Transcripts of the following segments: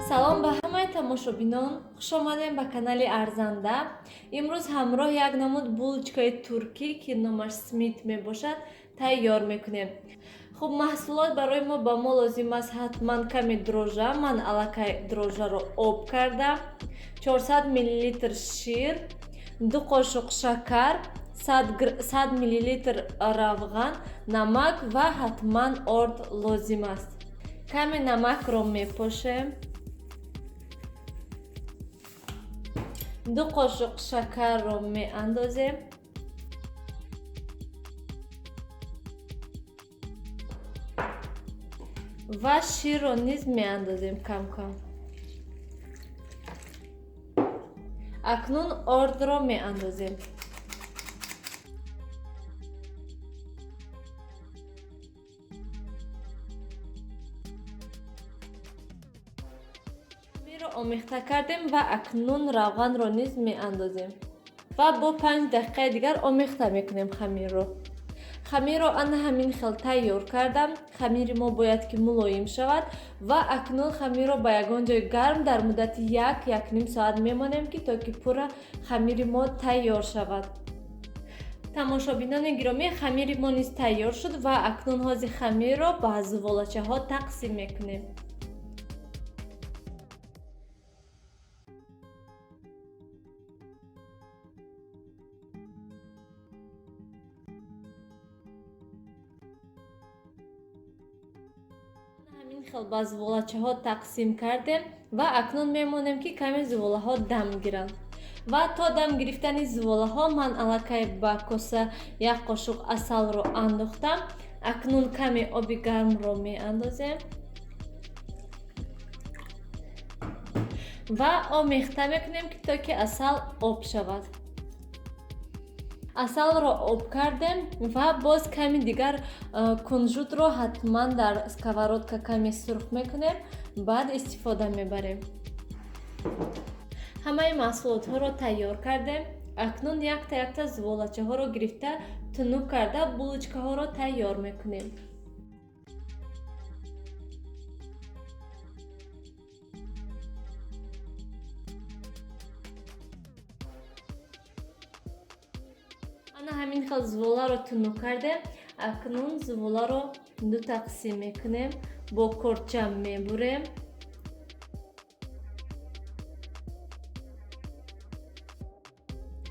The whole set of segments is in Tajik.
Салом ба ҳамаи тамошобинон, хуш омадем ба канали Арзанда. Имрӯз ҳамроҳ як намуд булочкаи туркӣ, ки номаш смит мебошад, тайёр мекунем. Хуб, маҳсулот барои мо ба мо лозим аст ҳатман каме дрожжа. Ман аллакай дрожжаро об кардам, 400 миллилитр шир, 2 қошуқ шакар, 100 миллилитр равған, намак ва ҳатман орд лозим аст. Каме намакро мепошем, 2 қошуқ шакарро меандозем, ва ширро низ меандозем кам-кам. Акнун ордро меандозем. Хамирро омехта кардем ва акнун равғанро низ меандозем ва бо 5 дақиқаи дигар омехта мекунем хамирро. Хамирро ана ҳамин хел тайёр кардам. Хамири мо бояд ки мулоим шавад ва акнун хамирро ба ягон ҷои гарм дар муддати 1-1.5 соат мемонем, ки то ки пурра хамири мо тайёр шавад. Тамошобинони гиромӣ, хамири мо низ тайёр шуд ва акнун ҳозир хамирро ба зуволачаҳо тақсим мекунем. Ҳамин хел ба зуволачаҳо тақсим кардем ва акнун мемонем, ки каме зуволаҳо дам гиранд. Ва то дам гирифтани зуволаҳо ман аллакай ба коса 1 қошуқ асалро андохтам. Акнун каме оби гармро меандозем ва омехта мекунем, ки то ки асал об шавад. Асалро об кардем ва боз ками дигар кунжутро ҳатман дар сковородка каме сурх мекунем, баъд истифода мебарем. Ҳамаи маҳсулотҳоро тайёр кардем. Акнун якта-якта зуволачаҳоро гирифта тунук карда булочкаҳоро тайёр мекунем. Ана ҳамин хел зуволаро тунук кардем. Акнун зуволаро ду тақсим мекунем, бо корча мебурем.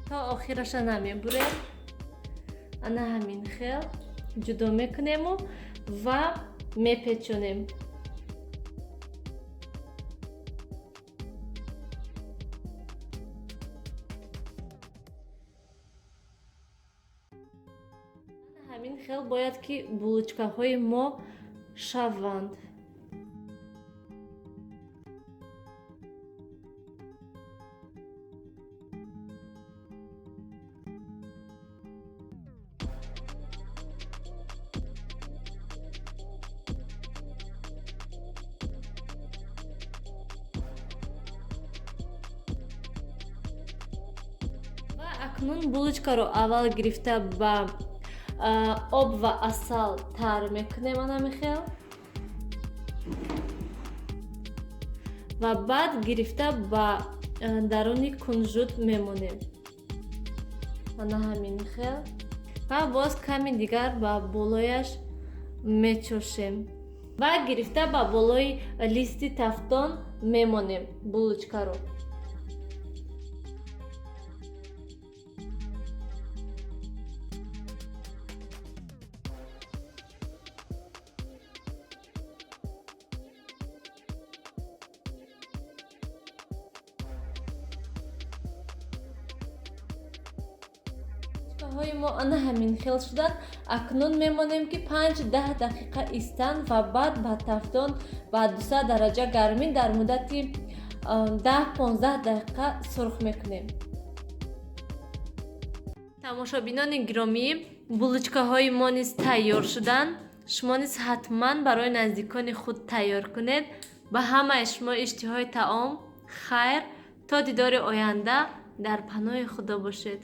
То охираша намебурем. Ана ҳамин хел ҷудо мекунему ва мепечонем. Ҳамин хел бояд ки булочкаҳои мо шаванд. Ва акнун булочкаро аввал гирифта ба об ва асал тар мекунем анамихел ва баъд гирифта ба даруни кунжут мемонем. Ана ҳамин хел ва боз ками дигар ба болояш мечошем ва гирифта ба болои листи тафтон мемонем булочкаро. Ҳои мо ана ҳамин хел шуданд. Акнун мемонем, ки 5-10 дақиқа истанд ва баъд ба тафтон ба 200 дараҷа гармӣ дар муддати 10-15 дақиқа сурх мекунем. Тамошобинони гиромӣ, булочкаҳои мо низ тайёр шуданд. Шумо низ ҳатман барои наздикони худ тайёр кунед. Ба ҳамаи шумо иштиҳои таом, хайр, то дидори оянда дар паноҳи Худо бошед.